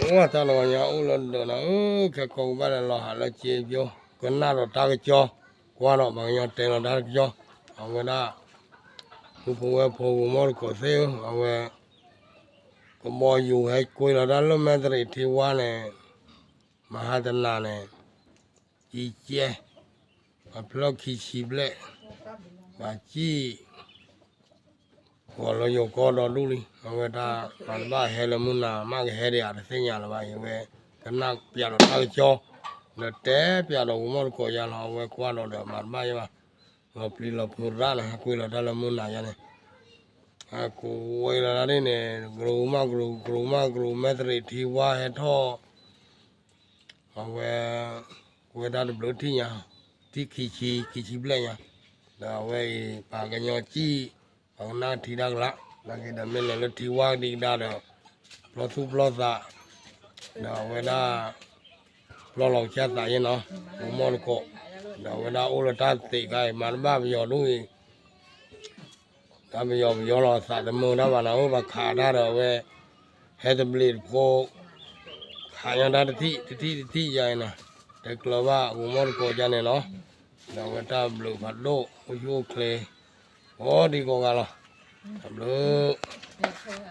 တၢ်လီၤညါအိၣ်လၢဒၢးနီၤဧၢ, ခဲကိးကဘၣ်လၢလီၤဟးလၢစ့ပျိ, ကနၣ်ဒီးတၢ်ကစီၣ်, ကွၢ်ဒီးပှၤကညီတဲလီၤတၢ်ကစီၣ်, အဝဲဒၣ် ပုၢ်ဖိဝဲၢ်ဖိ ဂီၤမီၢ်တကိးသ့ၣ်ဧၢ, အဝဲ ကဘီယူၤဟဲကွံာ်လီၤတၢ်လၢမဲၣ်တရံးထံဝါန့ၣ်, မဟါတနၤန့ၣ်, ကံကဲ, အဖျၢၣ်ခံဆံဘျဲၣ်, ဘၣ်စံၣ် ဂီၤလၢယိၤကီၢ်ဒီဒူၣ်လံ, အဝဲတၢ်မၤတဘၣ်ဟဲလၢမုၢ်နၤ မ့ၢ်ကဟဲဒံးဧါတသ့ၣ်ညါလၢၤဘၣ်, အဝဲကနၣ်ပၠးဒီးတၢ်ကစီၣ်, ဒီးတဲပၠးဒီးဂီၤမီၢ်တကိးယါလီၤ, အဝဲကွၢ်ဒီးဒီးမၤတဘၣ်ယဲဘၣ်, လီၤပျံၤလီၤဖုးရၣ်န့ၣ် ဟဲကွံာ်လီၤတၢ်လၢမုၢ်နၤယါန့ၣ်, အကွံာ်လီၤတၢ်ဒ်န့ၣ် ကရူၢ်မးကရူၢ် ကရူၢ်မးကရူၢ် မဲၣ်တရံးထံဝါဟဲထီၣ် အဝဲ ကွဲတၢ်တဘျုးထံၣ်ညါ, ထံၣ်ခံဆံ ခံဆံဘျဲၣ်ညါ, ဒီးအဝဲအံၤ ပှၤကညီစံၣ်, ပှၤကနၣ်ထံတၢ်ကလး, နာ်က့ဒီးမ့ၢ်လဲၤလၢထံဝါကဒံကဒါဒီး, ပျီသူၣ်ပျီသး, ဒီးအဝဲဒၣ် ပျီလီၤကစၢ်သးယဲနီၤ, ဂီၤမီၢ်တကိး, ဒီးအဝဲဒၣ်အိၣ်လၢတၢ်သ့းခါအံၤ မၤတဘၣ်ပယီၤဒူၣ်အံၤ တၢ်ပယီၤပယီၤလီၤသးတမုာ်တၢ်ဘၣ်နီၤ, အိၣ်ပှၤခးတၢ်ဒီးအဝဲ ဟဲတဘျ့းတဖိ, ခးညီတၢ်တထံၣ်တထံၣ်တထံၣ်ယါအံၤနီၤ, တဲကျၢၤဘၣ်ဂီၤမီၢ်တကိးယါန့ၣ်နီၤ, ဒီးအဝဲတၢ်ဘျုးဖးဒိၣ် အိၣ်ဆူၣ်အိၣ်ချ့, အိၣ်ဒံးကိးဂၤလီၤ, တၢ်ဘျုး